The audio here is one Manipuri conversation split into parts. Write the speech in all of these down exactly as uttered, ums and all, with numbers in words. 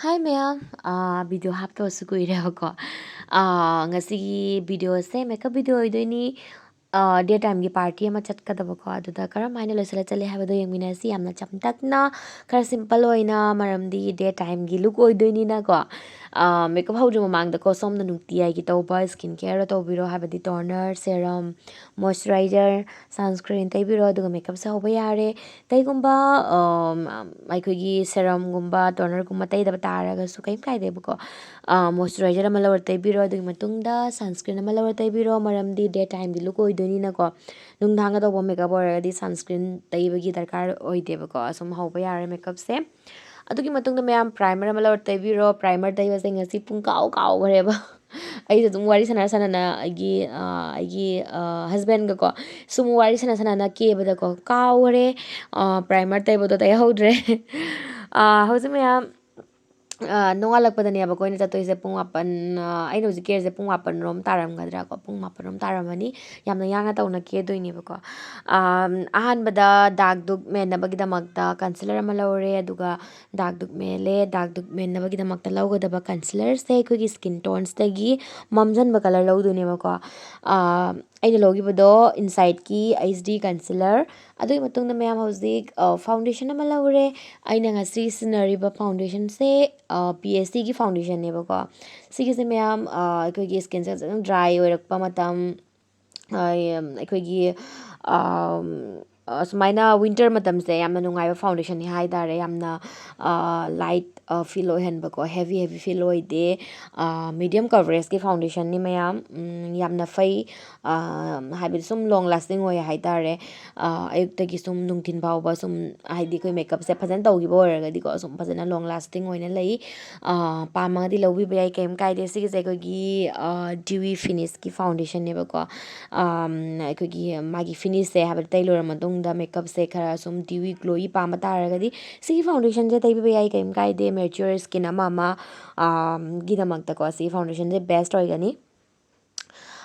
ꯍꯥꯏ ꯃꯌꯥꯝ, ꯚꯤꯗꯤꯑꯣ ꯍꯥꯞꯇꯕꯁꯨ ꯀꯨꯏꯔꯦꯕꯀꯣ꯫ ꯉꯁꯤꯒꯤ ꯚꯤꯗꯤꯑꯣꯁꯦ ꯃꯦꯀꯞ ꯚꯤꯗꯤꯑꯣ ꯑꯣꯏꯗꯣꯏꯅꯤ꯫ ꯗꯦ ꯇꯥꯏꯝꯒꯤ ꯄꯥꯔꯇꯤ ꯑꯃ ꯆꯠꯀꯗꯕꯀꯣ, ꯑꯗꯨꯗ ꯀꯔꯝ ꯍꯥꯏꯅ ꯂꯣꯏꯁꯤꯜꯂ ꯆꯠꯂꯦ ꯍꯥꯏꯕꯗꯣ ꯌꯦꯡꯃꯤꯟꯅꯁꯤ꯫ ꯌꯥꯝꯅ ꯆꯝꯇꯛꯅ, ꯈꯔ ꯁꯤꯝꯄꯜ ꯑꯣꯏꯅ, ꯃꯔꯝꯗꯤ ꯗꯦ ꯇꯥꯏꯝꯒꯤ ꯂꯨꯛ ꯑꯣꯏꯗꯣꯏꯅꯤꯅꯀꯣ꯫ ꯃꯦꯀꯞ ꯍꯧꯗ꯭ꯔꯤ ꯃꯃꯥꯡꯗꯀꯣ, ꯁꯣꯝꯅ ꯅꯨꯡꯇꯤꯖꯥꯏꯒꯤ ꯇꯧꯕ ꯁ꯭ꯀꯤꯟ ꯀꯦꯌꯔ ꯇꯧꯕꯤꯔꯣ, ꯍꯥꯏꯕꯗꯤ ꯇꯣꯅꯔ, ꯁꯦꯔꯝ, ꯃꯣꯏꯆꯔꯥꯏꯖꯔ, ꯁꯟꯁꯀ꯭ꯔꯤꯟ ꯇꯩꯕꯤꯔꯣ, ꯑꯗꯨꯒ ꯃꯦꯀꯞꯁꯦ ꯍꯧꯕ ꯌꯥꯔꯦ꯫ ꯀꯩꯒꯨꯝꯕ ꯑꯩꯈꯣꯏꯒꯤ ꯁꯦꯔꯝꯒꯨꯝꯕ, ꯇꯣꯅꯔꯒꯨꯝꯕ ꯇꯩꯗꯕ ꯇꯥꯔꯒꯁꯨ ꯀꯩꯝ ꯀꯥꯏꯗꯦꯕꯀꯣ꯫ ꯃꯣꯏꯆꯔꯥꯏꯖꯔ ꯑꯃ ꯂꯧꯔ ꯇꯩꯕꯤꯔꯣ, ꯑꯗꯨꯒꯤ ꯃꯇꯨꯡꯗ ꯁꯟꯁꯀ꯭ꯔꯤꯟ ꯑꯃ ꯂꯧꯔ ꯇꯩꯕꯤꯔꯣ, ꯃꯔꯝꯗꯤ ꯗꯦ ꯇꯥꯏꯝꯒꯤ ꯂꯨꯛ ꯑꯣꯏꯗꯣꯏꯅꯤꯅꯀꯣ꯫ ꯅꯨꯡꯗꯥꯡꯗ ꯇꯧꯕ ꯃꯦꯀꯞ ꯑꯣꯏꯔꯒꯗꯤ ꯁꯟꯁꯀ꯭ꯔꯤꯟ ꯇꯩꯕꯒꯤ ꯗꯔꯀꯥꯔ ꯑꯣꯏꯗꯦꯕꯀꯣ꯫ ꯑꯁꯨꯝ ꯍꯧꯕ ꯌꯥꯔꯦ ꯃꯦꯀꯞꯁꯦ꯫ ꯑꯗꯨꯒꯤ ꯃꯇꯨꯡꯗ ꯃꯌꯥꯝ ꯄ꯭ꯔꯥꯏꯃꯔ ꯑꯃ ꯂꯧꯔ ꯇꯩꯕꯤꯔꯣ꯫ ꯄ꯭ꯔꯥꯏꯃꯔ ꯇꯩꯕꯁꯦ ꯉꯁꯤ ꯄꯨꯡ ꯀꯥꯎ ꯀꯥꯎꯈ꯭ꯔꯦꯕ꯫ ꯑꯩꯁꯨ ꯑꯗꯨꯝ ꯋꯥꯔꯤ ꯁꯥꯟꯅ ꯁꯥꯟꯅꯅ ꯑꯩꯒꯤ, ꯑꯩꯒꯤ ꯍꯁꯕꯦꯟꯒꯀꯣ ꯁꯨꯝ ꯋꯥꯔꯤ ꯁꯥꯟꯅ ꯁꯥꯟꯅꯅ ꯀꯦꯕꯗꯀꯣ ꯀꯥꯎꯈ꯭ꯔꯦ꯫ ꯄ꯭ꯔꯥꯏꯃꯔ ꯇꯩꯕꯗꯣ ꯇꯩꯍꯧꯗ꯭ꯔꯦ꯫ ꯍꯧꯖꯤꯛ ꯃꯌꯥꯝ ꯅꯣꯡꯉꯥꯜꯂꯛꯄꯗꯅꯦꯕꯀꯣ ꯑꯩꯅ ꯆꯠꯇꯣꯏꯁꯦ꯫ ꯄꯨꯡ ꯃꯥꯄꯟ, ꯑꯩꯅ ꯍꯧꯖꯤꯛ ꯀꯦꯔꯤꯁꯦ ꯄꯨꯡ ꯃꯥꯄꯟꯔꯣꯝ ꯇꯥꯔꯝꯒꯗ꯭ꯔꯥꯀꯣ꯫ ꯄꯨꯡ ꯃꯥꯄꯟꯔꯣꯝ ꯇꯥꯔꯝꯃꯅꯤ꯫ ꯌꯥꯝꯅ ꯌꯥꯡꯅ ꯇꯧꯅ ꯀꯦꯗꯣꯏꯅꯦꯕꯀꯣ꯫ ꯑꯍꯥꯟꯕꯗ ꯗꯥꯛ ꯗꯨꯛ ꯃꯦꯟꯅꯕꯒꯤꯗꯃꯛꯇ ꯀꯟꯁꯤꯂꯔ ꯑꯃ ꯂꯧꯔꯦ, ꯑꯗꯨꯒ ꯗꯥꯛ ꯗꯨꯛ ꯃꯦꯜꯂꯦ꯫ ꯗꯥꯛ ꯗꯨꯛ ꯃꯦꯟꯅꯕꯒꯤꯗꯃꯛꯇ ꯂꯧꯒꯗꯕ ꯀꯟꯁꯤꯂꯔꯁꯦ ꯑꯩꯈꯣꯏꯒꯤ ꯁ꯭ꯀꯤꯟ ꯇꯣꯟꯁꯇꯒꯤ ꯃꯝꯖꯟꯕ ꯀꯂꯔ ꯂꯧꯗꯣꯏꯅꯦꯕꯀꯣ꯫ ꯑꯩꯅ ꯂꯧꯈꯤꯕꯗꯣ ꯏꯟꯁꯥꯏꯠꯀꯤ ꯑꯩꯆ ꯗꯤ ꯀꯟꯁꯤꯂꯔ꯫ ꯑꯗꯨꯒꯤ ꯃꯇꯨꯡꯗ ꯃꯌꯥꯝ ꯍꯧꯖꯤꯛ ꯐꯥꯎꯟꯗꯦꯁꯟ ꯑꯃ ꯂꯧꯔꯦ꯫ ꯑꯩꯅ ꯉꯁꯤ ꯁꯤꯖꯤꯟꯅꯔꯤꯕ ꯐꯥꯎꯟꯗꯦꯁꯟꯁꯦ ꯄꯤ ꯑꯦꯁ ꯇꯤꯒꯤ ꯐꯥꯎꯟꯗꯦꯁꯟꯅꯦꯕꯀꯣ꯫ ꯁꯤꯒꯤꯁꯦ ꯃꯌꯥꯝ ꯑꯩꯈꯣꯏꯒꯤ ꯁ꯭ꯀꯤꯟꯁꯦ ꯐꯖꯅ ꯗ꯭ꯔꯥꯏ ꯑꯣꯏꯔꯛꯄ ꯃꯇꯝ, ꯑꯩꯈꯣꯏꯒꯤ ꯑꯁꯨꯃꯥꯏꯅ ꯋꯤꯟꯇꯔ ꯃꯇꯝꯁꯦ ꯌꯥꯝꯅ ꯅꯨꯡꯉꯥꯏꯕ ꯐꯥꯎꯟꯗꯦꯁꯟꯅꯤ ꯍꯥꯏ ꯇꯥꯔꯦ꯫ ꯌꯥꯝꯅ ꯂꯥꯏꯠ ꯐꯤꯜ ꯑꯣꯏꯍꯟꯕꯀꯣ, ꯍꯦꯚꯤ ꯍꯦꯚꯤ ꯐꯤꯜ ꯑꯣꯏꯗꯦ꯫ ꯃꯤꯗꯤꯌꯝ ꯀꯕꯔꯦꯖꯀꯤ ꯐꯥꯎꯟꯗꯦꯁꯟꯅꯤ ꯃꯌꯥꯝ꯫ ꯌꯥꯝꯅ ꯐꯩ꯫ ꯍꯥꯏꯕꯗꯤ ꯁꯨꯝ ꯂꯣꯡ ꯂꯥꯁꯇꯤꯡ ꯑꯣꯏ ꯍꯥꯏ ꯇꯥꯔꯦ꯫ ꯑꯌꯨꯛꯇꯒꯤ ꯁꯨꯝ ꯅꯨꯡꯊꯤꯟ ꯐꯥꯎꯕ ꯁꯨꯝ, ꯍꯥꯏꯗꯤ ꯑꯩꯈꯣꯏ ꯃꯦꯀꯞꯁꯦ ꯐꯖꯅ ꯇꯧꯈꯤꯕ ꯑꯣꯏꯔꯒꯗꯤꯀꯣ, ꯁꯨꯝ ꯐꯖꯅ ꯂꯣꯡ ꯂꯥꯁꯇꯤꯡ ꯑꯣꯏꯅ ꯂꯩ꯫ ꯄꯥꯝꯃꯒꯗꯤ ꯂꯧꯕꯤꯕ ꯌꯥꯏ, ꯀꯩꯝ ꯀꯥꯏꯗꯦ꯫ ꯁꯤꯒꯤꯁꯦ ꯑꯩꯈꯣꯏꯒꯤ ꯗ꯭ꯌꯨꯋꯤ ꯐꯤꯅꯤꯁꯀꯤ ꯐꯥꯎꯟꯗꯦꯁꯟꯅꯦꯕꯀꯣ꯫ ꯑꯩꯈꯣꯏꯒꯤ ꯃꯥꯒꯤ ꯐꯤꯅꯤꯁꯁꯦ ꯍꯥꯏꯕꯗꯤ ꯇꯩ ꯂꯣꯏꯔ ꯃꯇꯨꯡꯗ ꯃꯦꯀꯞꯁꯦ ꯈꯔ ꯁꯨꯝ ꯗ꯭ꯌꯨꯋꯤ ꯒ꯭ꯂꯣꯌꯤ ꯄꯥꯝꯕ ꯇꯥꯔꯒꯗꯤ ꯁꯤꯒꯤ ꯐꯥꯎꯟꯗꯦꯁꯟꯁꯦ ꯇꯩꯕꯤꯕ ꯌꯥꯏ, ꯀꯩꯝ ꯀꯥꯏꯗꯦ꯫ ꯃꯦꯆ꯭ꯌꯣꯔ ꯁ꯭ꯀꯤꯟ ꯑꯃ ꯑꯃ ꯒꯤꯗꯃꯛꯇꯀꯣ ꯁꯤꯒꯤ ꯐꯥꯎꯟꯗꯦꯁꯟꯁꯦ ꯕꯦꯁ ꯑꯣꯏꯒꯅꯤ꯫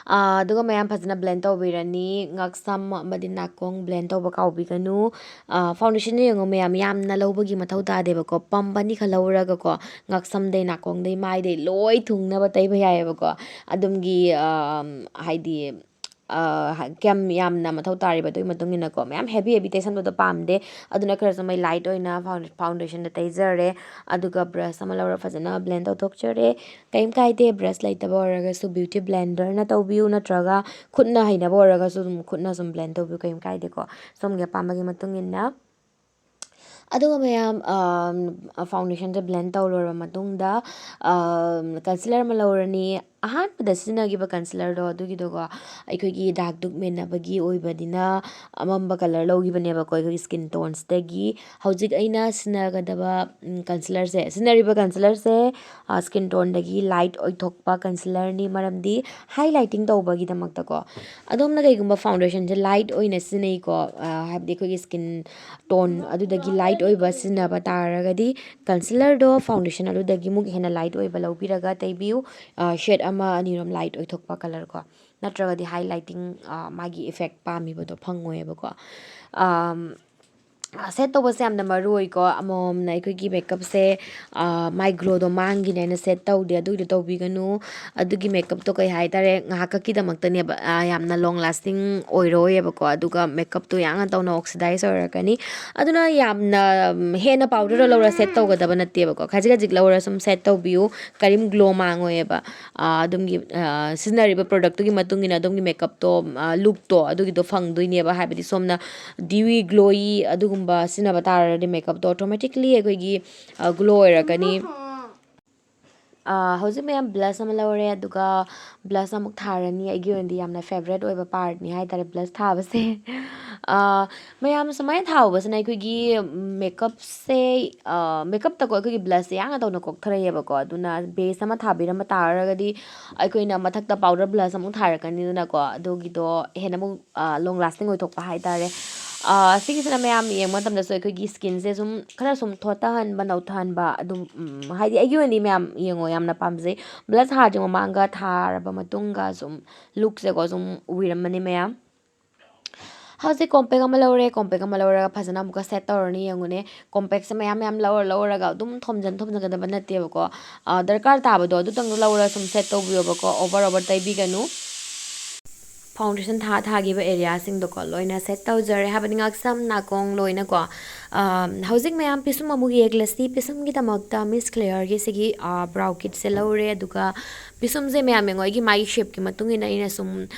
ꯑꯥ, ꯑꯗꯨꯒ ꯃꯌꯥꯝ ꯐꯖꯅ blend ꯇꯧꯕꯤꯔꯅꯤ꯫ ꯉꯛꯁꯝ ꯑꯃꯗꯤ ꯅꯥꯀꯣꯡ blend ꯇꯧꯕ ꯀꯥꯎꯕꯤꯒꯅꯨ꯫ ꯑꯥ, foundationꯗ ꯌꯦꯡꯉꯣ ꯃꯌꯥꯝ, ꯌꯥꯝꯅ ꯂꯧꯕꯒꯤ ꯃꯊꯧ ꯇꯥꯗꯦꯕꯀꯣ꯫ Pump ꯑꯅꯤꯈꯛ ꯂꯧꯔꯒꯀꯣ, ꯉꯛꯁꯝꯗꯩ, ꯅꯥꯀꯣꯡꯗꯩ, ꯃꯥꯏꯗꯩ ꯂꯣꯏ ꯊꯨꯡꯅꯕ ꯇꯩꯕ ꯌꯥꯏꯌꯦꯕꯀꯣ꯫ ꯑꯗꯨꯝꯒꯤ, ꯑꯥ, ꯍꯥꯏꯗꯤ, ꯑꯥ, ꯍ-, ꯀꯌꯥꯝ ꯌꯥꯝꯅ ꯃꯊꯧ ꯇꯥꯔꯤꯕ ꯑꯗꯨꯒꯤ ꯃꯇꯨꯡ ꯏꯟꯅꯀꯣ꯫ ꯃꯌꯥꯝ heavy heavy ꯇꯩꯁꯟꯕꯗꯣ ꯄꯥꯝꯗꯦ꯫ ꯑꯗꯨꯅ ꯈꯔꯁꯨ ꯃꯩ light ꯑꯣꯏꯅ found-, foundationꯗ ꯇꯩꯖꯔꯦ꯫ ꯑꯗꯨꯒ brush ꯑꯃ ꯂꯧꯔ ꯐꯖꯅ blend ꯇꯧꯊꯣꯛꯆꯔꯦ꯫ ꯀꯩꯝ ꯀꯥꯏꯗꯦ, brush ꯂꯩꯇꯕ ꯑꯣꯏꯔꯒꯁꯨ beauty blenderꯅ ꯇꯧꯕꯤꯌꯨ, ꯅꯠꯇ꯭ꯔꯒ ꯈꯨꯠꯅ ꯍꯩꯅꯕ ꯑꯣꯏꯔꯒꯁꯨ ꯑꯗꯨꯝ ꯈꯨꯠꯅ ꯁꯨꯝ blend ꯇꯧꯕꯤꯌꯨ, ꯀꯩꯝ ꯀꯥꯏꯗꯦꯀꯣ, ꯁꯣꯝꯒꯤ ꯑꯄꯥꯝꯕꯒꯤ ꯃꯇꯨꯡ ꯏꯟꯅ꯫ ꯑꯗꯨꯒ ꯃꯌꯥꯝ, ꯑꯝ, foundationꯁꯦ blend ꯇꯧ ꯂꯣꯏꯔꯕ ꯃꯇꯨꯡꯗ, ꯑꯝ, concealer ꯑꯃ ꯂꯧꯔꯅꯤ꯫ ꯑꯍꯥꯟꯕꯗ ꯁꯤꯖꯤꯟꯅꯈꯤꯕ concealerꯗꯣ ꯑꯗꯨꯒꯤꯗꯣꯀꯣ, ꯑꯩꯈꯣꯏꯒꯤ dark dupe ꯃꯦꯟꯅꯕꯒꯤ ꯑꯣꯏꯕꯅꯤꯅ ꯑꯃꯝꯕ colour ꯂꯧꯈꯤꯕꯅꯦꯕꯀꯣ ꯑꯩꯈꯣꯏꯒꯤ skin toneꯁꯤꯗꯒꯤ꯫ ꯍꯧꯖꯤꯛ ꯑꯩꯅ ꯁꯤꯖꯤꯟꯅꯒꯗꯕ, ꯎꯝ, concealerꯁꯦ, ꯁꯤꯖꯤꯟꯅꯔꯤꯕ concealerꯁꯦ, ꯑ, skin toneꯗꯒꯤ light ꯑꯣꯏꯊꯣꯛꯄ concealerꯅꯤ, ꯃꯔꯝꯗꯤ highlighting ꯇꯧꯕꯒꯤꯗꯃꯛꯇꯀꯣ꯫ ꯑꯗꯣꯝꯅ ꯀꯩꯒꯨꯝꯕ foundationꯁꯦ light ꯑꯣꯏꯅ ꯁꯤꯖꯤꯟꯅꯩꯀꯣ, ꯑ, ꯍꯥꯏꯕꯗꯤ ꯑꯩꯈꯣꯏꯒꯤ skin tone ꯑꯗꯨꯗꯒꯤ light ꯑꯣꯏꯕ ꯁꯤꯖꯤꯟꯅꯕ ꯇꯥꯔꯒꯗꯤ, concealerꯗꯣ foundation ꯑꯗꯨꯗꯒꯤ ꯑꯃꯨꯛ ꯍꯦꯟꯅ light ꯑꯣꯏꯕ ꯂꯧꯕꯤꯔꯒ ꯇꯩꯕꯤꯌꯨ꯫ ꯑ, shade ꯑꯃ ꯑꯅꯤꯔꯣꯝ light ꯑꯣꯏꯊꯣꯛꯄ colour ꯀꯣ, ꯅꯠꯇ꯭ꯔꯒꯗꯤ highlighting, ꯑ, ꯃꯥꯒꯤ effect ꯄꯥꯝꯃꯤꯕꯗꯣ ꯐꯪꯉꯣꯏꯕꯀꯣ꯫ ꯑꯝ, set ꯇꯧꯕꯁꯦ ꯌꯥꯝꯅ ꯃꯔꯨ ꯑꯣꯏꯀꯣ꯫ ꯑꯃꯃꯝꯅ ꯑꯩꯈꯣꯏꯒꯤ makeupꯁꯦ, ꯑ, ꯃꯥꯏ glowꯗꯣ ꯃꯥꯡꯈꯤꯅꯦꯅ set ꯇꯧꯗꯦ, ꯑꯗꯨꯒꯤꯗꯣ ꯇꯧꯕꯤꯒꯅꯨ꯫ ꯑꯗꯨꯒꯤ makeupꯇꯣ ꯀꯩ ꯍꯥꯏꯇꯥꯔꯦ, ꯉꯥꯏꯍꯥꯛꯈꯛꯀꯤꯗꯃꯛꯇꯅꯦꯕ, ꯑ, ꯌꯥꯝꯅ long lasting ꯑꯣꯏꯔꯣꯏꯌꯦꯕꯀꯣ꯫ ꯑꯗꯨꯒ makeupꯇꯣ ꯌꯥꯡꯅ ꯇꯧꯅ oxidize ꯑꯣꯏꯔꯛꯀꯅꯤ꯫ ꯑꯗꯨꯅ ꯌꯥꯝꯅ, ꯎꯝ, ꯍꯦꯟꯅ powder ꯂꯧꯔ set ꯇꯧꯒꯗꯕ ꯅꯠꯇꯦꯕꯀꯣ꯫ ꯈꯖꯤꯛ ꯈꯖꯤꯛ ꯂꯧꯔ ꯁꯨꯝ set ꯇꯧꯕꯤꯌꯨ꯫ ꯀꯔꯤꯝ glow ꯃꯥꯡꯉꯣꯏꯌꯦꯕ꯫ ꯑ, ꯑꯗꯣꯝꯒꯤ, ꯑ, ꯁꯤꯖꯤꯟꯅꯔꯤꯕ productꯇꯨꯒꯤ ꯃꯇꯨꯡ ꯏꯟꯅ ꯑꯗꯣꯝꯒꯤ makeupꯇꯣ, ꯑ, lookꯇꯣ ꯑꯗꯨꯒꯤꯗꯣ ꯐꯪꯗꯣꯏꯅꯦꯕ꯫ ꯍꯥꯏꯕꯗꯤ ꯁꯣꯝꯅ dewy, glowy ꯑꯗꯨꯒꯨꯝꯕ ꯁꯤꯖꯤꯟꯅꯕ ꯇꯥꯔꯒꯗꯤ makeupꯇꯣ automatically ꯑꯩꯈꯣꯏꯒꯤ, ꯑ, glow ꯑꯣꯏꯔꯛꯀꯅꯤ꯫ ꯑ, ꯍꯧꯖꯤꯛ ꯃꯌꯥꯝ blush ꯑꯃ ꯂꯧꯔꯦ, ꯑꯗꯨꯒ blush ꯑꯃꯨꯛ ꯊꯥꯔꯅꯤ꯫ ꯑꯩꯒꯤ ꯑꯣꯏꯅꯗꯤ ꯌꯥꯝꯅ favourite ꯑꯣꯏꯕ partꯅꯤ ꯍꯥꯏꯇꯥꯔꯦ blush ꯊꯥꯕꯁꯦ꯫ ꯑ, ꯃꯌꯥꯝ ꯁꯨꯃꯥꯏꯅ ꯊꯥꯍꯧꯕꯁꯤꯅ ꯑꯩꯈꯣꯏꯒꯤ makeupꯁꯦ, ꯑ, makeupꯇꯀꯣ ꯑꯩꯈꯣꯏꯒꯤ blushꯁꯦ ꯌꯥꯡꯅ ꯇꯧꯅ ꯀꯣꯛꯊꯔꯛꯑꯦꯕꯀꯣ꯫ ꯑꯗꯨꯅ base ꯑꯃ ꯊꯥꯕꯤꯔꯝꯕ ꯇꯥꯔꯒꯗꯤ ꯑꯩꯈꯣꯏꯅ ꯃꯊꯛꯇ powder blush ꯑꯃꯨꯛ ꯊꯥꯔꯛꯀꯅꯤꯗꯅꯀꯣ, ꯑꯗꯨꯒꯤꯗꯣ ꯍꯦꯟꯅ ꯑꯃꯨꯛ, ꯑ, long lasting ꯑꯣꯏꯊꯣꯛꯄ ꯍꯥꯏꯇꯥꯔꯦ꯫ ꯁꯤꯒꯤꯁꯤꯅ ꯃꯌꯥꯝ ꯌꯦꯡꯕ ꯃꯇꯝꯗꯁꯨ ꯑꯩꯈꯣꯏꯒꯤ ꯁ꯭ꯀꯤꯟꯁꯦ ꯁꯨꯝ ꯈꯔ ꯁꯨꯝ ꯊꯣꯠꯊꯍꯟꯕ, ꯅꯧꯊꯍꯟꯕ ꯑꯗꯨꯝ, ꯎꯝ, ꯍꯥꯏꯗꯤ ꯑꯩꯒꯤ ꯑꯣꯏꯅꯗꯤ ꯃꯌꯥꯝ ꯌꯦꯡꯉꯣ, ꯌꯥꯝꯅ ꯄꯥꯝꯖꯩ꯫ ꯕ꯭ꯂꯁ ꯊꯥꯗ꯭ꯔꯤꯉꯩ ꯃꯃꯥꯡꯒ ꯊꯥꯔꯕ ꯃꯇꯨꯡꯒ ꯁꯨꯝ ꯂꯨꯛꯁꯦꯀꯣ ꯁꯨꯝ ꯎꯕꯤꯔꯝꯃꯅꯤ ꯃꯌꯥꯝ꯫ ꯍꯧꯖꯤꯛ ꯀꯣꯝꯄꯦꯛ ꯑꯃ ꯂꯧꯔꯦ꯫ ꯀꯣꯝꯄꯦꯛ ꯑꯃ ꯂꯧꯔꯒ ꯐꯖꯅ ꯑꯃꯨꯛꯀ ꯁꯦꯠ ꯇꯧꯔꯅꯤ꯫ ꯌꯦꯡꯉꯨꯅꯦ, ꯀꯣꯝꯄꯦꯛꯁꯦ ꯃꯌꯥꯝ ꯃꯌꯥꯝ ꯂꯧꯔ ꯂꯧꯔꯒ ꯑꯗꯨꯝ ꯊꯣꯝꯖꯟ ꯊꯣꯝꯖꯟꯒꯗꯕ ꯅꯠꯇꯦꯕꯀꯣ꯫ ꯗꯔꯀꯥꯔ ꯇꯥꯕꯗꯣ ꯑꯗꯨꯇꯪꯗꯣ ꯂꯧꯔꯒ ꯁꯨꯝ ꯁꯦꯠ ꯇꯧꯕꯤꯌꯣꯕꯀꯣ, ꯑꯣꯚꯔ ꯑꯣꯚꯔ ꯇꯩꯕꯤꯒꯅꯨ꯫ ꯐꯥꯎꯟꯗꯦꯁꯟ ꯊꯥ ꯊꯥꯈꯤꯕ ꯑꯦꯔꯤꯌꯥꯁꯤꯡꯗꯣꯀꯣ ꯂꯣꯏꯅ ꯁꯦꯠ ꯇꯧꯖꯔꯦ ꯍꯥꯏꯕꯗꯤ ꯉꯛꯁꯝ ꯅꯥꯀꯣꯡ ꯂꯣꯏꯅꯀꯣ꯫ ꯍꯧꯖꯤꯛ ꯃꯌꯥꯝ ꯄꯤꯁꯨꯝ ꯑꯃꯨꯛ ꯌꯦꯛꯂꯁꯤ꯫ ꯄꯤꯁꯨꯝꯒꯤꯗꯃꯛꯇ ꯃꯤꯁ ꯀ꯭ꯂꯦꯌꯔꯒꯤ ꯁꯤꯒꯤ ꯕ꯭ꯔꯥꯎ ꯀꯤꯠꯁꯦ ꯂꯧꯔꯦ꯫ ꯑꯗꯨꯒ ꯄꯤꯁꯨꯝꯁꯦ ꯃꯌꯥꯝ ꯌꯦꯡꯉꯣ, ꯑꯩꯒꯤ ꯃꯥꯒꯤ ꯁꯦꯞꯀꯤ ꯃꯇꯨꯡ ꯏꯟꯅ ꯑꯩꯅ ꯁꯨꯝ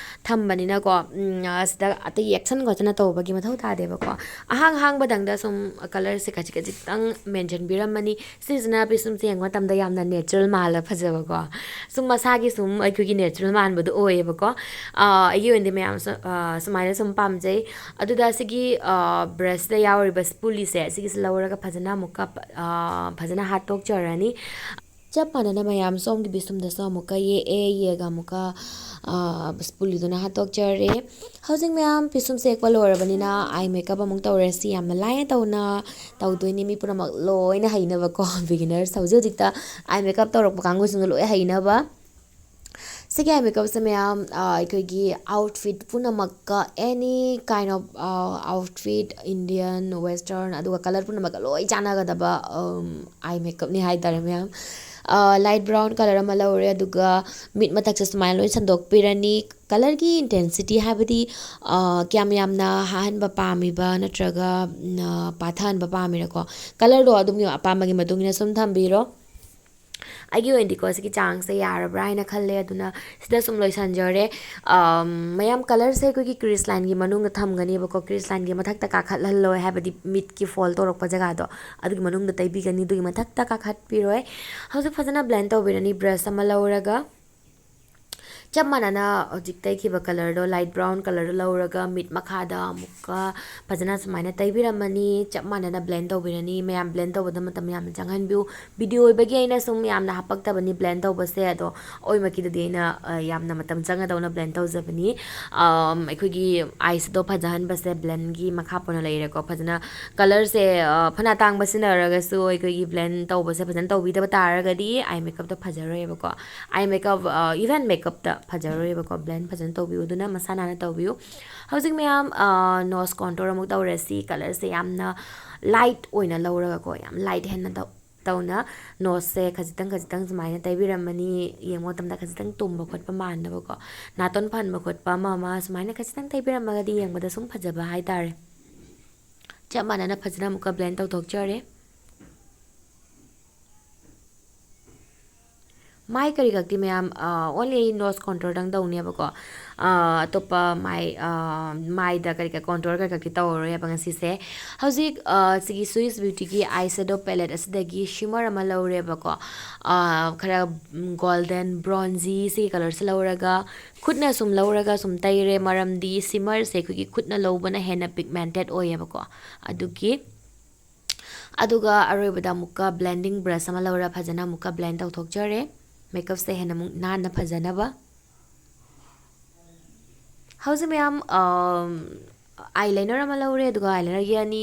ꯊꯝꯕꯅꯤꯅꯀꯣ꯫ ꯎꯝ, ꯑꯁꯤꯗ ꯑꯇꯩ ꯌꯦꯛꯁꯟ ꯈꯣꯠꯆꯟꯅ ꯇꯧꯕꯒꯤ ꯃꯊꯧ ꯇꯥꯗꯦꯕꯀꯣ꯫ ꯑꯍꯥꯡ ꯍꯥꯡꯕꯗꯪꯗ ꯁꯨꯝ ꯀꯂꯔꯁꯦ ꯈꯖꯤꯛ ꯈꯖꯤꯛꯇꯪ ꯃꯦꯟꯁꯤꯟꯕꯤꯔꯝꯃꯅꯤ꯫ ꯁꯤꯁꯤꯅ ꯄꯤꯁꯨꯝꯁꯦ ꯌꯦꯡꯕ ꯃꯇꯝꯗ ꯌꯥꯝꯅ ꯅꯦꯆꯔꯦꯜ ꯃꯥꯜꯂ ꯐꯖꯕꯀꯣ꯫ ꯁꯨꯝ ꯃꯁꯥꯒꯤ ꯁꯨꯝ ꯑꯩꯈꯣꯏꯒꯤ ꯅꯦꯆꯔꯦꯜ ꯃꯥꯟꯕꯗꯣ ꯑꯣꯏꯌꯦꯕꯀꯣ꯫ ꯑꯩꯒꯤ ꯑꯣꯏꯅꯗꯤ ꯃꯌꯥꯝ ꯁꯨ-, ꯁꯨꯃꯥꯏꯅ ꯁꯨꯝ ꯄꯥꯝꯖꯩ꯫ ꯑꯗꯨꯗ ꯁꯤꯒꯤ ꯕ꯭ꯔꯁꯇ ꯌꯥꯎꯔꯤꯕ ꯁ꯭ꯄꯨꯂꯤꯁꯦ, ꯁꯤꯒꯤꯁꯦ ꯂꯧꯔꯒ ꯐꯖꯅ ꯑꯃꯨꯛꯀ ꯐꯖꯅ ꯍꯥꯠꯇꯣꯛꯆꯔꯅꯤ꯫ ꯆꯞ ꯃꯥꯟꯅꯅ ꯃꯌꯥꯝ ꯁꯣꯝꯒꯤ ꯄꯤꯁꯨꯝꯗꯁꯨ ꯑꯃꯨꯛꯀ ꯌꯦꯛꯑꯦ꯫ ꯌꯦꯛꯑꯒ ꯑꯃꯨꯛꯀ ꯁ꯭ꯄꯨꯂꯤꯗꯨꯅ ꯍꯥꯠꯇꯣꯛꯆꯔꯦ꯫ ꯍꯧꯖꯤꯛ ꯃꯌꯥꯝ ꯄꯤꯁꯨꯝꯁꯦ ꯌꯦꯛꯄ ꯂꯣꯏꯔꯕꯅꯤꯅ ꯑꯥꯏ ꯃꯦꯀꯞ ꯑꯃꯨꯛ ꯇꯧꯔꯁꯤ꯫ ꯌꯥꯝꯅ ꯂꯥꯏꯅ ꯇꯧꯅ ꯇꯧꯗꯣꯏꯅꯤ꯫ ꯃꯤ ꯄꯨꯝꯅꯃꯛ ꯂꯣꯏꯅ ꯍꯩꯅꯕꯀꯣ, ꯕꯤꯒꯤꯅꯔꯁ ꯍꯧꯖꯤꯛ ꯍꯧꯖꯤꯛꯇ ꯑꯥꯏ ꯃꯦꯀꯞ ꯇꯧꯔꯛꯄ ꯀꯥꯡꯕꯨꯁꯤꯡꯗꯣ ꯂꯣꯏ ꯍꯩꯅꯕ꯫ ꯁꯤꯒꯤ ꯑꯥꯏ ꯃꯦꯀꯞꯁꯦ ꯃꯌꯥꯝ ꯑꯩꯈꯣꯏꯒꯤ ꯑꯥꯎꯠꯐꯤꯠ ꯄꯨꯝꯅꯃꯛꯀ, any kind of outfit, Indian, western, ꯑꯗꯨꯒ ꯀꯂꯔ ꯄꯨꯝꯅꯃꯛꯀ ꯂꯣꯏ ꯆꯥꯟꯅꯒꯗꯕ ꯑꯥꯏ ꯃꯦꯀꯞꯅꯤ ꯍꯥꯏꯇꯥꯔꯦ ꯃꯌꯥꯝ꯫ ꯂꯥꯏꯠ ꯕ꯭ꯔꯥꯎꯟ ꯀꯂꯔ ꯑꯃ ꯂꯧꯔꯦ꯫ ꯑꯗꯨꯒ ꯃꯤꯠ ꯃꯊꯛꯁꯦ ꯁꯨꯃꯥꯏꯅ ꯂꯣꯏ ꯁꯟꯗꯣꯛꯄꯤꯔꯅꯤ꯫ ꯀꯂꯔꯒꯤ ꯏꯟꯇꯦꯟꯁꯤꯇꯤ ꯍꯥꯏꯕꯗꯤ ꯀꯌꯥꯝ ꯌꯥꯝꯅ ꯍꯥꯍꯟꯕ ꯄꯥꯝꯃꯤꯕ ꯅꯠꯇ꯭ꯔꯒ ꯄꯥꯊꯍꯟꯕ ꯄꯥꯝꯃꯤꯔꯀꯣ, ꯀꯂꯔꯗꯣ ꯑꯗꯨꯝ ꯑꯄꯥꯝꯕꯒꯤ ꯃꯇꯨꯡ ꯏꯟꯅ ꯁꯨꯝ ꯊꯝꯕꯤꯔꯣ꯫ ꯑꯩꯒꯤ ꯑꯣꯏꯅꯗꯤꯀꯣ ꯁꯤꯒꯤ ꯆꯥꯡꯁꯦ ꯌꯥꯔꯕ꯭ꯔꯥ ꯍꯥꯏꯅ ꯈꯜꯂꯦ꯫ ꯑꯗꯨꯅ ꯁꯤꯗ ꯁꯨꯝ ꯂꯣꯏꯁꯟꯖꯔꯦ꯫ ꯃꯌꯥꯝ ꯀꯂꯔꯁꯦ ꯑꯩꯈꯣꯏꯒꯤ ꯀ꯭ꯔꯤꯁ ꯂꯥꯏꯟꯒꯤ ꯃꯅꯨꯡꯗ ꯊꯝꯒꯅꯦꯕꯀꯣ꯫ ꯀ꯭ꯔꯤꯁ ꯂꯥꯏꯟꯒꯤ ꯃꯊꯛꯇ ꯀꯥꯈꯠꯍꯜꯂꯣꯏ, ꯍꯥꯏꯕꯗꯤ ꯃꯤꯠꯀꯤ ꯐꯣꯜ ꯇꯧꯔꯛꯄ ꯖꯒꯥꯗꯣ ꯑꯗꯨꯒꯤ ꯃꯅꯨꯡꯗ ꯇꯩꯕꯤꯒꯅꯤ, ꯑꯗꯨꯒꯤ ꯃꯊꯛꯇ ꯀꯥꯈꯠꯄꯤꯔꯣꯏ꯫ ꯍꯧꯖꯤꯛ ꯐꯖꯅ ꯕ꯭ꯂꯦꯟ ꯇꯧꯕꯤꯔꯅꯤ ꯕ꯭ꯔꯁ ꯑꯃ ꯂꯧꯔꯒ꯫ ꯆꯞ ꯃꯥꯟꯅꯅ ꯍꯧꯖꯤꯛ ꯇꯩꯈꯤꯕ ꯀꯂꯔꯗꯣ, ꯂꯥꯏꯠ ꯕ꯭ꯔꯥꯎꯟ ꯀꯂꯔꯗꯣ ꯂꯧꯔꯒ ꯃꯤꯠ ꯃꯈꯥꯗ ꯑꯃꯨꯛꯀ ꯐꯖꯅ ꯁꯨꯃꯥꯏꯅ ꯇꯩꯕꯤꯔꯝꯃꯅꯤ꯫ ꯆꯞ ꯃꯥꯟꯅꯅ ꯕ꯭ꯂꯦꯟ ꯇꯧꯕꯤꯔꯅꯤ꯫ ꯃꯌꯥꯝ ꯕ꯭ꯂꯦꯟ ꯇꯧꯕꯗ ꯃꯇꯝ ꯌꯥꯝꯅ ꯆꯪꯍꯟꯕꯤꯌꯨ꯫ ꯚꯤꯗꯤꯑꯣ ꯑꯣꯏꯕꯒꯤ ꯑꯩꯅ ꯁꯨꯝ ꯌꯥꯝꯅ ꯍꯥꯄꯛꯇꯕꯅꯤ ꯕ꯭ꯂꯦꯟ ꯇꯧꯕꯁꯦ, ꯑꯗꯣ ꯑꯣꯏꯃꯛꯀꯤꯗꯗꯤ ꯑꯩꯅ, ꯑ, ꯌꯥꯝꯅ ꯃꯇꯝ ꯆꯪꯒꯗꯧꯅ ꯕ꯭ꯂꯦꯟ ꯇꯧꯖꯕꯅꯤ꯫ ꯑꯝ, ꯑꯩꯈꯣꯏꯒꯤ ꯑꯥꯏꯁꯇꯣ ꯐꯖꯍꯟꯕꯁꯦ ꯕ꯭ꯂꯦꯟꯒꯤ ꯃꯈꯥ ꯄꯣꯟꯅ ꯂꯩꯔꯦꯀꯣ꯫ ꯐꯖꯅ ꯀꯂꯔꯁꯦ, ꯑ, ꯐꯅ ꯇꯥꯡꯕ ꯁꯤꯖꯤꯟꯅꯔꯒꯁꯨ ꯑꯩꯈꯣꯏꯒꯤ ꯕ꯭ꯂꯦꯟ ꯇꯧꯕꯁꯦ ꯐꯖꯅ ꯇꯧꯕꯤꯗꯕ ꯇꯥꯔꯒꯗꯤ ꯑꯥꯏ ꯃꯦꯀꯞꯇꯣ ꯐꯖꯔꯣꯏꯕꯀꯣ꯫ ꯑꯥꯏ ꯃꯦꯀꯞ, ꯑ, ꯏꯚꯟ ꯃꯦꯀꯞꯇ ꯐꯖꯔꯣꯏꯕꯀꯣ꯫ ꯕ꯭ꯂꯦꯟ ꯐꯖꯅ ꯇꯧꯕꯤꯌꯨ, ꯑꯗꯨꯅ ꯃꯁꯥ ꯅꯥꯟꯅ ꯇꯧꯕꯤꯌꯨ꯫ ꯍꯧꯖꯤꯛ ꯃꯌꯥꯝ, ꯑ, ꯅꯣꯁ ꯀꯣꯟꯇꯣꯔ ꯑꯃꯨꯛ ꯇꯧꯔꯁꯤ꯫ ꯀꯂꯔꯁꯦ ꯌꯥꯝꯅ ꯂꯥꯏꯠ ꯑꯣꯏꯅ ꯂꯧꯔꯒꯀꯣ, ꯌꯥꯝ ꯂꯥꯏꯠ ꯍꯦꯟꯅ ꯇꯧ-, ꯇꯧꯅ ꯅꯣꯁꯁꯦ ꯈꯖꯤꯛꯇꯪ ꯈꯖꯤꯛꯇꯪ ꯁꯨꯃꯥꯏꯅ ꯇꯩꯕꯤꯔꯝꯃꯅꯤ꯫ ꯌꯦꯡꯕ ꯃꯇꯝꯗ ꯈꯖꯤꯛꯇꯪ ꯇꯨꯝꯕ ꯈꯣꯠꯄ ꯃꯥꯟꯅꯕꯀꯣ, ꯅꯥꯇꯣꯟ ꯐꯟꯕ ꯈꯣꯠꯄ ꯑꯃ ꯑꯃ ꯁꯨꯃꯥꯏꯅ ꯈꯖꯤꯛꯇꯪ ꯇꯩꯕꯤꯔꯝꯃꯒꯗꯤ ꯌꯦꯡꯕꯗ ꯁꯨꯝ ꯐꯖꯕ ꯍꯥꯏꯇꯥꯔꯦ꯫ ꯆꯞ ꯃꯥꯟꯅꯅ ꯐꯖꯅ ꯑꯃꯨꯛꯀ ꯕ꯭ꯂꯦꯟ ꯇꯧꯊꯣꯛꯆꯔꯦ꯫ ꯃꯥꯏ ꯀꯔꯤ ꯈꯛꯇꯤ ꯃꯌꯥꯝ, ꯑ, only ꯑꯩ ꯅꯣꯁ ꯀꯣꯟꯇꯣꯔꯗꯪ ꯇꯧꯅꯦꯕꯀꯣ꯫ ꯑ, ꯑꯇꯣꯞꯄ ꯃꯥꯏ, ꯑ, ꯃꯥꯏꯗ ꯀꯔꯤ ꯀꯔꯤ ꯀꯣꯟꯇꯣꯔ ꯀꯔꯤ ꯈꯛꯇꯤ ꯇꯧꯔꯔꯣꯏꯕ ꯉꯁꯤꯁꯦ꯫ ꯍꯧꯖꯤꯛ, ꯑ, ꯁꯤꯒꯤ Swiss Beautyꯒꯤ ꯑꯥꯏ ꯁꯦꯗꯣ ꯄꯦꯂꯦꯠ ꯑꯁꯤꯗꯒꯤ ꯁꯤꯃꯔ ꯑꯃ ꯂꯧꯔꯦꯕꯀꯣ꯫ ꯑ, ꯈꯔ, ꯎꯝ, ꯒꯣꯜꯗꯟ ꯕ꯭ꯔꯣꯟꯖꯤ ꯁꯤꯒꯤ ꯀꯂꯔꯁꯦ ꯂꯧꯔꯒ ꯈꯨꯠꯅ ꯁꯨꯝ ꯂꯧꯔꯒ ꯁꯨꯝ ꯇꯩꯔꯦ, ꯃꯔꯝꯗꯤ ꯁꯤꯃꯔꯁꯦ ꯑꯩꯈꯣꯏꯒꯤ ꯈꯨꯠꯅ ꯂꯧꯕꯅ ꯍꯦꯟꯅ ꯄꯤꯒꯃꯦꯟꯇꯦꯠ ꯑꯣꯏꯌꯦꯕꯀꯣ꯫ ꯑꯗꯨꯒꯤ ꯑꯗꯨꯒ ꯑꯔꯣꯏꯕꯗ ꯑꯃꯨꯛꯀ ꯕ꯭ꯂꯦꯟꯗꯤꯡ ꯕ꯭ꯔꯁ ꯑꯃ ꯂꯧꯔ ꯐꯖꯅ ꯑꯃꯨꯛꯀ ꯕ꯭ꯂꯦꯟ ꯇꯧꯊꯣꯛꯆꯔꯦ, ꯃꯦꯀꯞꯁꯦ ꯍꯦꯟꯅ ꯑꯃꯨꯛ ꯅꯥꯟꯅ ꯐꯖꯅꯕ꯫ ꯍꯧꯖꯤꯛ ꯃꯌꯥꯝ, ꯑꯝ, ꯑꯥꯏ ꯂꯥꯏꯅꯔ ꯑꯃ ꯂꯧꯔꯦ, ꯑꯗꯨꯒ ꯑꯥꯏ ꯂꯥꯏꯅꯔꯒꯤ ꯑꯅꯤ,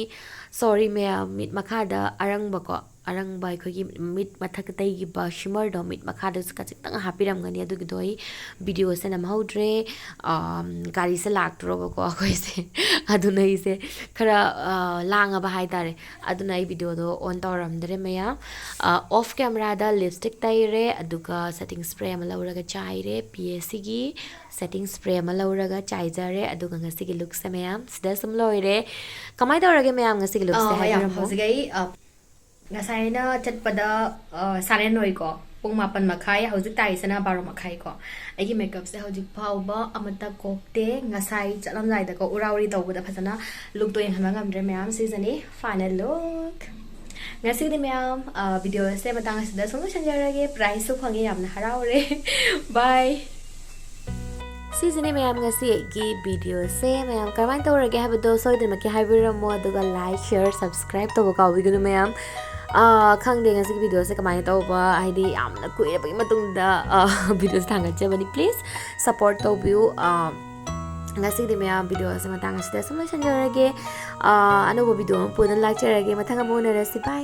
ꯁꯣꯔꯤ ꯃꯌꯥꯝ, ꯃꯤꯠ ꯃꯈꯥꯗ ꯑꯔꯪꯕꯀꯣ, ꯑꯔꯪꯕ ꯑꯩꯈꯣꯏꯒꯤ ꯃꯤꯠ ꯃꯊꯛꯇ ꯇꯩꯈꯤꯕ ꯁꯤꯃꯔꯗꯣ ꯃꯤꯠ ꯃꯈꯥꯗꯁꯨ ꯈꯖꯤꯛꯇꯪ ꯍꯥꯞꯄꯤꯔꯝꯒꯅꯤ꯫ ꯑꯗꯨꯒꯤꯗꯣ ꯑꯩ ꯚꯤꯗꯤꯑꯣꯁꯦ ꯅꯝꯍꯧꯗ꯭ꯔꯦ꯫ ꯑꯝ, ꯒꯥꯔꯤꯁꯦ ꯂꯥꯛꯇ꯭ꯔꯣꯕꯀꯣ ꯑꯩꯈꯣꯏꯁꯦ꯫ ꯑꯗꯨꯅ ꯑꯩꯁꯦ ꯈꯔ, ꯑ, ꯂꯥꯡꯉꯕ ꯍꯥꯏꯇꯥꯔꯦ꯫ ꯑꯗꯨꯅ ꯑꯩ ꯚꯤꯗꯤꯑꯣꯗꯣ ꯑꯣꯟ ꯇꯧꯔꯝꯗ꯭ꯔꯦ ꯃꯌꯥꯝ꯫ ꯑ, ꯑꯣꯐ ꯀꯦꯃꯦꯔꯥꯗ ꯂꯤꯞꯁꯇꯤꯛ ꯇꯩꯔꯦ, ꯑꯗꯨꯒ ꯁꯦꯇꯤꯡ ꯁ꯭ꯄ꯭ꯔꯦ ꯑꯃ ꯂꯧꯔꯒ ꯆꯥꯏꯔꯦ꯫ ꯄꯤ ꯑꯦꯁ ꯁꯤꯒꯤ ꯁꯦꯇꯤꯡ ꯁ꯭ꯄ꯭ꯔꯦ ꯑꯃ ꯂꯧꯔꯒ ꯆꯥꯏꯖꯔꯦ꯫ ꯑꯗꯨꯒ ꯉꯁꯤꯒꯤ ꯂꯨꯛꯁꯦ ꯃꯌꯥꯝ ꯁꯤꯗ ꯁꯨꯝ ꯂꯣꯏꯔꯦ꯫ ꯀꯃꯥꯏꯅ ꯇꯧꯔꯒꯦ ꯃꯌꯥꯝ ꯉꯁꯤꯒꯤ ꯂꯨꯛꯁꯦ? ꯑ, ꯃꯌꯥꯝ, ꯍꯥꯏꯕꯤꯔꯝꯃꯣ꯫ ꯍꯧꯖꯤꯛ ꯑꯩ, ꯑ, ꯉꯁꯥꯏ ꯑꯩꯅ ꯆꯠꯄꯗ, ꯑ, ꯁꯥꯔꯦꯟ ꯑꯣꯏꯀꯣ, ꯄꯨꯡ ꯃꯥꯄꯟ ꯃꯈꯥꯏ, ꯍꯧꯖꯤꯛ ꯇꯥꯔꯤꯁꯤꯅ ꯕꯥꯔꯣ ꯃꯈꯥꯏ ꯀꯣ꯫ ꯑꯩꯒꯤ ꯃꯦꯀꯞꯁꯦ ꯍꯧꯖꯤꯛ ꯐꯥꯎꯕ ꯑꯃꯠꯇ ꯀꯣꯛꯇꯦ꯫ ꯉꯁꯥꯏ ꯆꯠꯂꯝꯗꯥꯏꯗꯀꯣ, ꯎꯔꯥ ꯎꯔꯤ ꯇꯧꯕꯗ ꯐꯖꯅ ꯂꯨꯛꯇꯣ ꯌꯦꯡꯍꯟꯕ ꯉꯝꯗ꯭ꯔꯦ ꯃꯌꯥꯝ꯫ ꯁꯤꯁꯤꯅꯤ ꯐꯥꯏꯅꯦꯜ ꯂꯨꯛ꯫ ꯉꯁꯤꯗꯤ ꯃꯌꯥꯝ, ꯑ, ꯚꯤꯗꯤꯑꯣꯁꯦ ꯃꯇꯥꯡ ꯑꯁꯤꯗ ꯁꯨꯝ ꯂꯣꯏꯁꯤꯟꯖꯔꯒꯦ꯫ ꯄ꯭ꯔꯥꯏꯖꯁꯨ ꯐꯪꯉꯦ, ꯌꯥꯝꯅ ꯍꯔꯥꯎꯔꯦ꯫ ꯕꯥꯏ꯫ ꯁꯤꯁꯤꯅꯦ ꯃꯌꯥꯝ ꯉꯁꯤ ꯑꯩꯒꯤ videoꯁꯦ꯫ ꯃꯌꯥꯝ ꯀꯔꯝꯍꯥꯏꯅ ꯇꯧꯔꯒꯦ ꯍꯥꯏꯕꯗꯣ ꯁꯣꯏꯗꯅꯃꯛꯀꯤ ꯍꯥꯏꯕꯤꯔꯝꯃꯣ, ꯑꯗꯨꯒ like, share, subscribe ꯇꯧꯕ ꯀꯥꯎꯕꯤꯒꯅꯨ ꯃꯌꯥꯝ꯫ ꯑꯥ, ꯈꯪꯗꯦ ꯉꯁꯤꯒꯤ videoꯁꯦ ꯀꯃꯥꯏꯅ ꯇꯧꯕ, ꯍꯥꯏꯗꯤ ꯌꯥꯝꯅ ꯀꯨꯏꯔꯕꯒꯤ ꯃꯇꯨꯡꯗ, ꯑꯥ, videoꯁꯦ ꯊꯥꯡꯒꯠꯆꯕꯅꯤ꯫ Please support ꯇꯧꯕꯤꯌꯨ꯫ ꯑꯥ, ꯉꯁꯤꯒꯤꯗꯤ ꯃꯌꯥꯝ videoꯁꯦ ꯃꯇꯥꯡ ꯑꯁꯤꯗ ꯁꯨꯝ ꯂꯣꯏꯁꯤꯟꯖꯔꯒꯦ꯫ ꯑꯥ, ꯑꯅꯧꯕ video ꯑꯃ ꯄꯨꯗꯨꯅ ꯂꯥꯛꯆꯔꯒꯦ꯫ ꯃꯊꯪ ꯑꯃꯨꯛ ꯎꯅꯔꯁꯤ꯫ Bye꯫